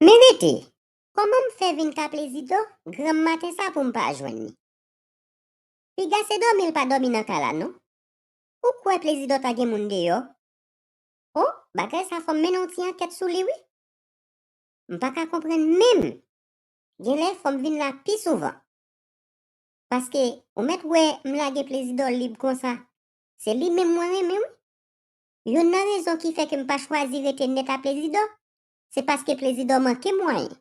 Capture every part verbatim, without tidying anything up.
Men rete, kòman m fè vin ka Plezidò granm maten sa pou m pa jwenn li? Piga se dòmi l pa dòmi nan kay la non. Ou kwè Plezidò ta gen moun deyò? O, bagay sa fò m mennen yon ti ankèt sou li wi. M pa ka konprann menm. Genlè fò m vin la pi souvan. Paske ou mèt wè m lage Plezidò lib konsa. Se li menm mwen renmen wi. Youn nan rezon ki fè ke m pa chwazi rete nèt a Plezidò, se paske Plezidò manke mwayen.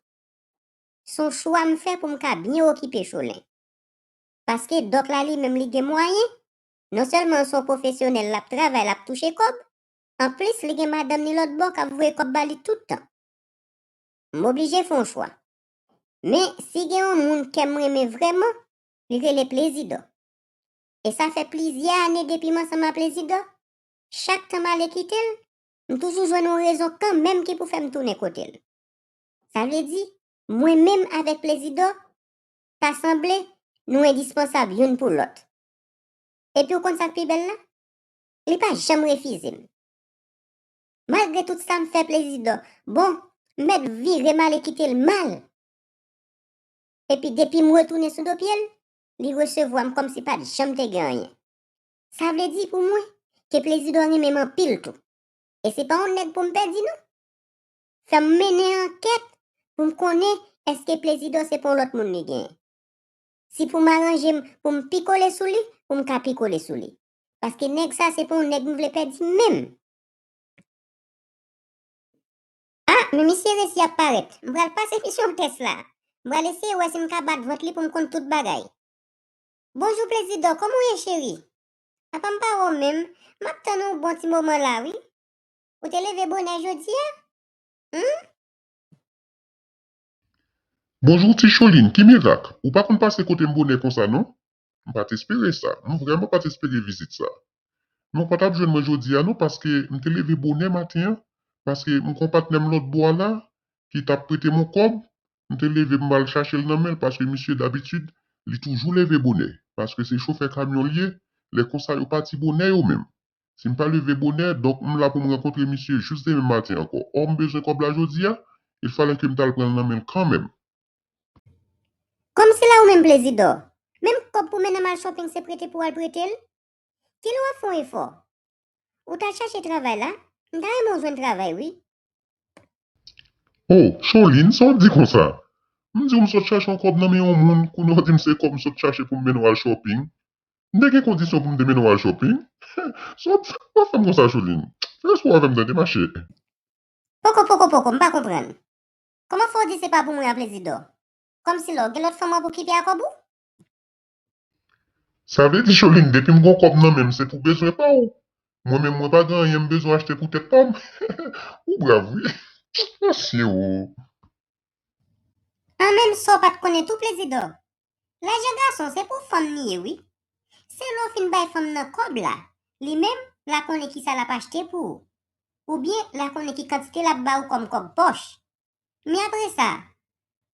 Se yon chwa m fè pou m ka byen okipe Cholen. Paske Dòk la li menm li gen mwayen, non sèlman l se yon pwofesyonèl, l ap travay, l ap touche kòb, anplis li gen madanm ni lòt bò k ap voye kòb ba li tout tan. M oblije fè yon chwa. Men si gen yon moun kè m renmen vrèman, li rele Plezidò. E sa fè plizyè ane depi m ansanm a Plezidò, chak tan m ale kite l, m toujou jwenn yon rezon kanmenm ki pou fè m tounen kote l. Sa vle di, mwen menm avèk Plezidò, ta sanble nou endispansab youn pou lòt. Epi w konn sa k pi bèl la? Li pa janm refize m. Malgre tout sa m fè Plezidò, bon, m mèt vire m ale kite l mal. Epi depi m retounen sou do pye l, li resevwa m kòmsi pa t janm te gen anyen. Sa vle di pou mwen ke Plezidò renmen m anpil tou. E se pa yon nèg pou m pèdi non. Fè m mennen ankèt pou m konnen èske Plezidò se pa yon lòt moun li genyen. Si pou m aranje m pou m pi kole sou li, pou m ka pi kole sou li. Paske nèg sa se pa yon nèg m vle pèdi menm. Ah, men misye resi ap parèt. M pral pase misye yon tès la. M pral eseye wè si m ka bat vant li pou m konn tout bagay. Bonjou Plezidò, kòman w ye cheri? Apa m pa wè w menm? M ap tann ou yon bon ti moman la wi. Ou te leve bonè jodi a? Humm? Bonjou ti Choline, ki mirak? Ou pa konn pase kote m bonè konsa non. M pa t espere sa. M vrèman pa t espere vizit sa. Men w pa t ap jwenn mwen jodi a non paske m te leve bonè maten an, paske m gon patnè m lòt bò a la ki t ap prete m yon kòb, m te leve m al chache l nan men l paske misye dabitid li toujou leve bonè, paske se chofè kamyon l ye, lè konsa yo pati bonè yo menm. Si m pa leve bonè, donk m la pou m rankontre misye jis demen maten ankò. Ò m bezwen kòb la jodi a, il fallait ke m t al pran l nan men l kanmenm. Kòmsi la ou menm Plezidò? Menm kòb pou mennen m al shopping se prete pou w al prete l? Kilè w ap fè yon efò? Ou t al chache travay la? M ta renmen w jwenn travay wi. Oh, Choline, sa w ap di konsa? M di w m sot chache yon kòb nan men yon moun, kounye a w di m se kòb m sot chache pou m mennen w al shopping. M te gen kondisyon pou m te mennen w al shopping? Sa w ap fè, w ap fè m konsa, Choline? Fè respè w avè m tande, machè. Poko, poko, poko, m pa konprann. Kòman fè w di se pa pou mwen an Plezidò? Kòmsi la w gen lòt fanm w ap okipe a kòb ou? Sa vle di Choline depi m gon kòb nan men m se pou bezwen pa w. Mwen menm mwen pa gen anyen m bezwen achte pou tèt pa m. Ou brav wi. Mesye o. An menm sa w pa t konnen tou Plezidò. Lajan gason se pou fanm li ye wi. Se lè w fin bay fanm nan kòb la, li menm l a konnen kisa l ap achte pou ou. Oubyen l a konnen ki kantite l ap ba ou kòm kòb pòch. Men apre sa,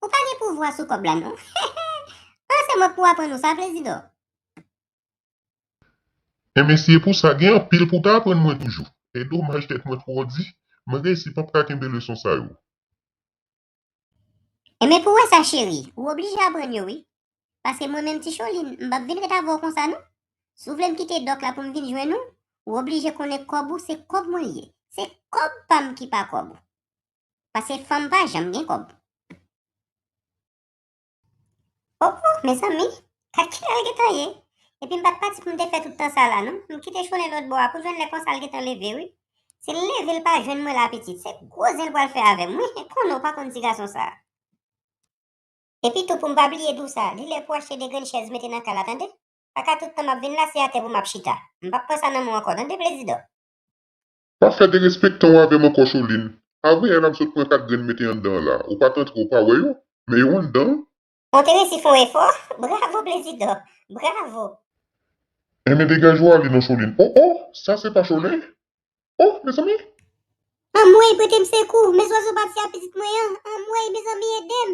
ou pa gen pouvwa sou kòb la non. An se mwen k pou aprann ou sa Plezidò. Enben si e pou sa gen anpil pou w ta aprann mwen toujou. E domaj tèt mwen twò di, mwen resi p ap ka kenbe leson sa yo. Enben pou w wè sa cheri, ou oblije aprann yo wi. Paske mwen menm ti Choline, m p ap vin ret avè w konsa non. Si w vle m kite dòk la pou m vin jwenn ou, ou oblije konnen kòb ou se kòb mwen l ye. Se kòb pa m ki pa kòb ou. Paske fanm pa janm gen kòb. Oh oh, mezanmi, gad kilè l gentan ye. Epi m pa t pati pou m te fè tout tan sa la non. M kite Cholen lòt bò a pou jwenn lè konsa l gentan leve wi. Si l leve l pa jwenn mwen la pitit, se gwo zen l pral fè avè m wi. Konnen w pa konn ti gason sa. Epi tou pou m pa bliye di w sa, li lè pou achte de grenn chèz mete nan kay la tande. Pa ka tout tan m ap vin la se atè pou m ap chita. M p ap pran sa nan men w ankò tande Plezidò. Pa fè derespektan w avè m ankò Choline. Avanyè la m sot pran kat grenn mete anndan an la. Ou pa t antre ou pa wè yo? Men yo anndan. Ou te resi fè yon efò. Bravo Plezidò. Bravo. Enben degaje w ale non Choline. Oh oh, sa se pa Cholen? Oh mezanmi. Anmwey prete m sekou, men zwazo pati a pitit mwen an. Anmwey mezanmi ede m.